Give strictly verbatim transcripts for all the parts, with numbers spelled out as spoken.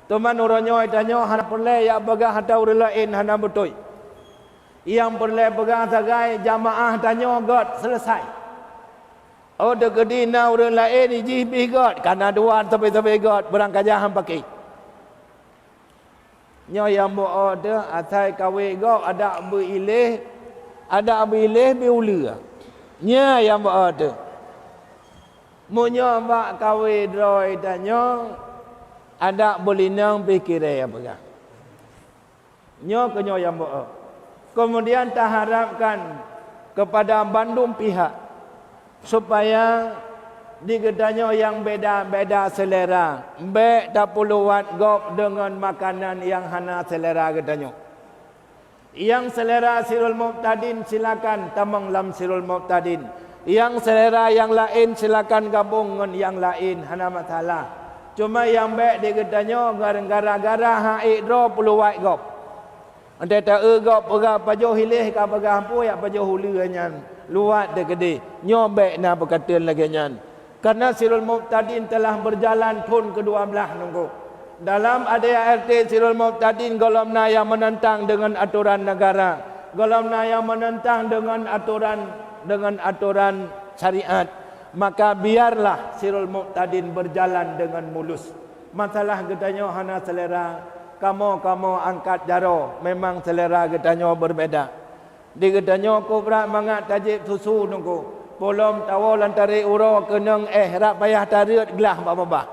Teuma uroe nyoe tanyoe hana peureulée jak peugah ata ureuëng laén hana beutôi. Nyang peureulée peugah sagai jamaah tanyoe göt seuleusai. Oh, teukeudi na ureuëng laén jih bih göt, kana dua sabe-sabe göt, beurangkajah han paké. Nyoe nyang meu-o teuh asai kawé gob adak beu-iléh, adak beu-iléh beu uleue. Nyoe nyang meu-o teuh. Meunyoe bak kawé droe tanyoe, adak beulinong pih kirée peugah. Nyoe keuh nyoe nyang meu-o. Keumudian taharapkan keupada bandum pihak supaya di geutanyoe nyang beda-beda seulera, bék tapeuluwat gob deungon makanan nyang hana seulera geutanyoe. Nyang seulera Sirul Mubtadin silakan tamong lam Sirul Mubtadin. Nyang seulera nyang laén silakan gabong ngon nyang laén, hana masalah. Cuma nyang bék di geutanyoe gara-gara han ék droe peuluwat gob. Antée ta-eu gob peugah pajoh iléh ka peugah ampui jak pajoh uleue nyan luwat teukeudi. Nyoe bék na peukateun lagée nyan. Karena Sirul Mubtadin telah berjalan thon kedua belah nunggu. Dalam A D A R T Sirul Mubtadin gohlom na nyang menentang dengan aturan negara, gohlom na nyang menentang dengan aturan, dengan aturan syariat. Maka biarlah Sirul Mubtadin berjalan dengan mulus. Masalah geutanyoe hana selera, kamoe-kamoe angkat jaroe, memang selera geutanyoe berbeda. Di geutanyoe kobra mangat tajép susu nunggu. Polom tawoe lam tarek uroe keunong éh rab payah tareuet glah bak babah.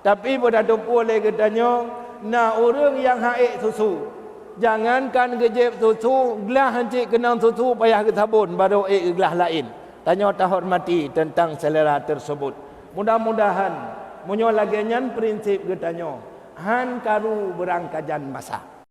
Tapi beutateupeue lé geutanyoe na ureuëng nyang han ék susu. Jangankan geujép susu, glah han cit keunong susu payah geusabon barô ék glah laén. Tanyoe tahormati teuntang selera tersebut. Mudah-mudahan meunyoe lagée nyan prinsip geutanyoe, han karu beurangkajan masa.